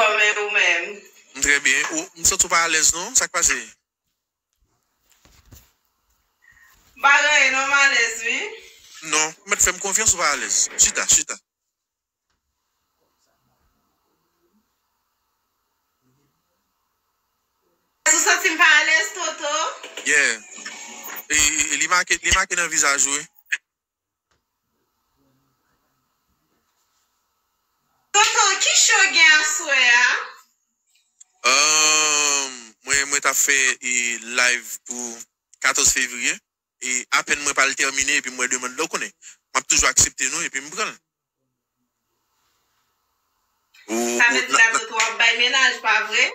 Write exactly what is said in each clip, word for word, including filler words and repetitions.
Kòman ou menm? M trè byen. Ou, m santi w pa alèz non. Sa k pase? Pa gen anyen non, m alèz wi. Non, ou mèt fè m konfyans, ou pa alèz. Chita, chita. Ou santi m pa alèz, Toto? Yeah. E, e, e li make, li make nan vizaj ou, wi. Toto, ki show gen aswè a? Ahn, mwen, mwen t ap fè, e, live pou katòz fevriye. E apèn mwen pral tèmine, epi m wè demann la, ou konnen. M ap toujou aksepte non, epi m pran l. Ou, sa ou, vle di la, Toto, w ap bay mennaj, pa vre?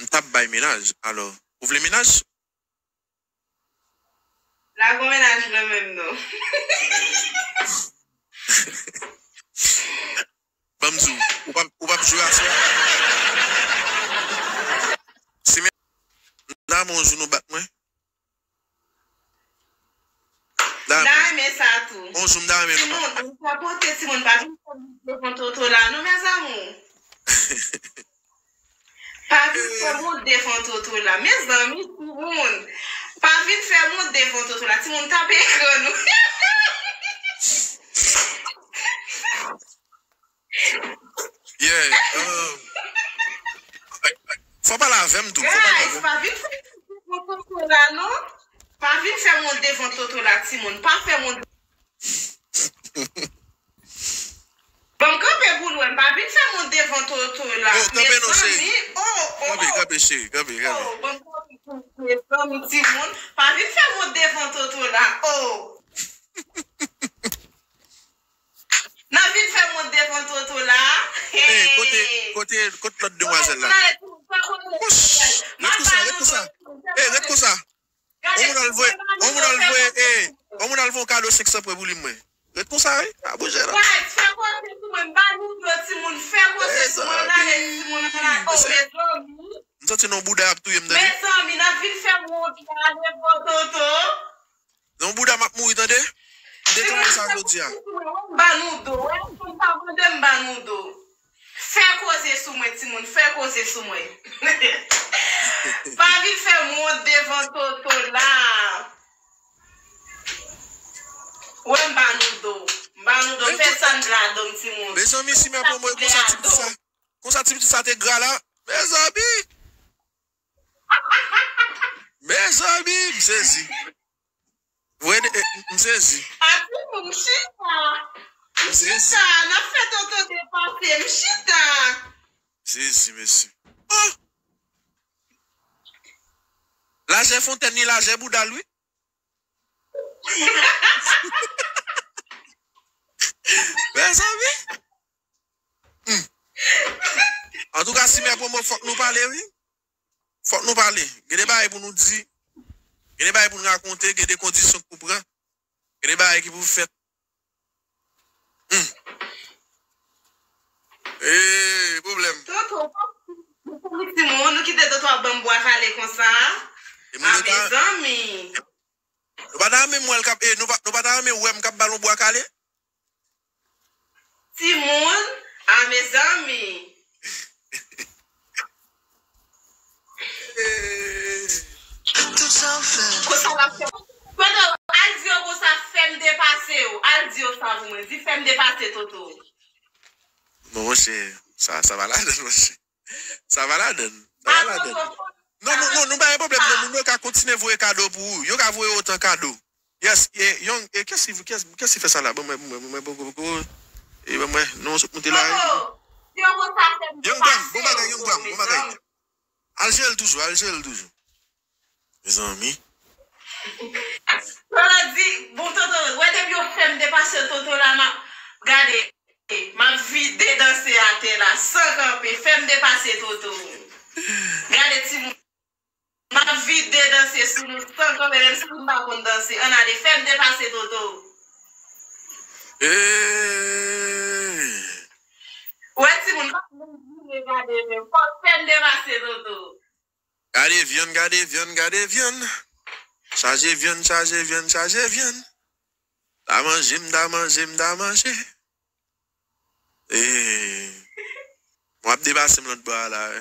M t ap bay mennaj. Alò, ou vle mennaj? La gon mennaj nan menm non. Ban m di w, ou p ap, ou p ap jwe aswè a. Si men, m ta renmen yon jou nou bat mwen. M ta renmen sa tou. Yon jou m ta renmen nou bat. Timoun, ou pa pote timoun pa vin fè moun devan Toto la non, mes amours. Pa vin fè moun devan Toto la. Mezanmi, timoun. Pa vin fè moun devan Toto la. Timoun, tape ekran nou. Yeah. Um, fò pale avè m tou. Fò pale avè m. Guys, pa vin fè moun devan Toto la non. Pa vin fè moun devan Toto la, timoun. Pa fè moun. Ban m kanpe pou l wè. M pa vin fè moun devan Toto la. Oh, kanpe non, cheri. Mezanmi, oh, oh, kanpe, oh. Kanpe, cheri. Kanpe, kanpe. Oh, ban m kanpe pou l, mezanmi, timoun. Pa vin fè moun devan Toto la. Oh. Nan vin fè mond devan Toto la. Hey, kote, kote, kote lòt demwazèl la? Wouch! Ret konsa, ret konsa. Hey, ret konsa. On moun al voye, on moun al voye, hey, on moun al voye yon kado senk san pwen pou li mwen. Ret konsa, wi. Pa bouje, non. Guys, fè koze sou mwen, m pa nou do timoun, fè koze sou mwen, ann ale timoun, ann ale. Oh, mezanmi. M santi non bouda ap touye m, tande. Mezanmi, n ap vin fè mond la devan Toto. Non, bouda m ap mouri, tande. Deklare sa jodi a. M ba nou do, wè, si m pa mande, m ba nou do. Fè koze sou mwen, timoun, fè koze sou mwen. Pa vin fè mond devan Toto la. Wè, m ba nou do. M ba nou do, fè sa n vle a do m, timoun. Mezanmi, si men pran mwen konsa, ti pitit sa. Konsa, ti pitit sa te gra la. Mezanmi. Mezanmi, m sezi. Vre, eh, m sezi. Ati pou m chita. M chita. N ap fè Toto depase. M chita. M sezi, mesye. Oh! Lajè fontèn ni lajè bouda l, wi. Mezanmi. Hmm. Antouka, si mè pran mwen, fòk nou pale, wi. Fòk nou pale. Gen de bagay pou nou di. Gen de bagay pou nou rakonte. Gen de kondisyon pou pran. Gen de bagay ki pou fèt. Hmm. Ee, pwoblèm. Toto, timoun, nou kite Toto ap ban m bwa kale konsa. A, mezanmi. Nou pa ta renmen m wè l k ap, e, nou pa, nou pa ta renmen wè m k ap ba l yon bwa kale? Timoun, a mezanmi. Konsa l ap fè. Toto, al di yo konsa, fè m depase w. Al di yo sa pou mwen. Di fè m depase, Toto. Non, monchè, sa, sa pa ladann, monchè. Sa va ladann. Sa va ladann. Non, non, non, nou pa gen pwoblèm, non, moun yo ka kontinye voye kado pou ou. Yo ka voye otan kado. Yes, e, Young, e, kiyès ki, kiyès, kiyès ki fè sa la? Ban mwen, ban mwen, ban mwen, ban mwen, e, ban mwen, non, sot moute la. Young Bram, bon bagay, Young Bram, bon bagay. Al jere l toujou, al jere l toujou. Mezanmi. Toto di, bon, Toto, wè depi yo fè m depase Toto la, m ap gade, m ap vide danse atè la, san kanpe, fè m depase Toto. Gade timoun, m ap vide danse sou nou, san kanpe, menm si m pa konn danse. Ann ale, fè m depase Toto. Hey. Wè timoun, m ap vide gade menm, fò fè m depase Toto. Gade vyann, gade vyann, gade vyann. Chaje vyann, chaje vyann, chaje vyann. Ta manje, m ta manje, m ta manje. Ee. M ap de-, Pase m lòt bò a la, wi.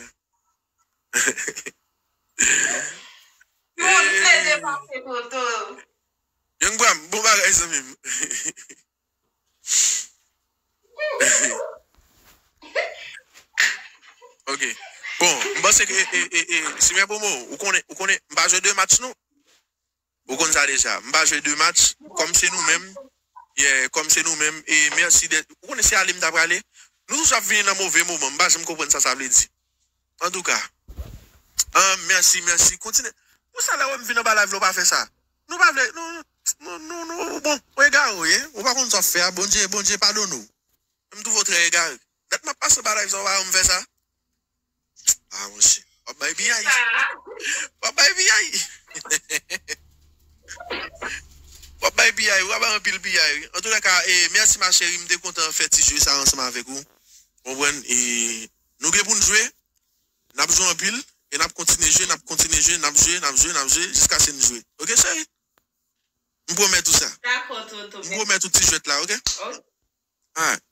Moun plede pase kote w. Young Bram, bon bagay, zanmi m. Ok. Bon, m panse ke, e, e, e, e, Super Promo, ou konnen, ou konnen, m pa jwe de match, non. Ou konn sa deja. M pa jwe de match, kòm se nou menm. Yeah, kòm se nou menm. E mèsi de, ou konnen se ale m ta prale. Nou toujou ap vini nan move moman. M pa janm konprann sa sa vle di. Antouka. Ah, mèsi, mèsi. Kontinye. Pou sa lè w wè m vin anba live la, ou pa fè sa. Nou pa vle, nou, nou, nou, nou, bon, ou egare w ye. Ou pa konn sa w ap fè a. Bondye, Bondye padone w. M twouve w trè egare. Dat m ap pase anba live sa, ou pa janm fè sa. Ah, monchè. W ap bay piyay. W ap bay piyay. W ap bay piyay, w ap bay anpil piyay, wi. Antoulèka, e, mèsi, ma chérie, m te kontan fè ti jwe sa ansanm avèk ou. Konprann? E, nou gen pou n jwe, n ap jwe anpil, e n ap kontinye jwe, n ap kontinye jwe, n ap jwe, n ap jwe, n ap jwe, jiskaske n jwe. Ok, cheri? M pwomèt ou sa. Dakò, Toto. M pwomèt ou ti jwèt la, ok? Ok. Alright.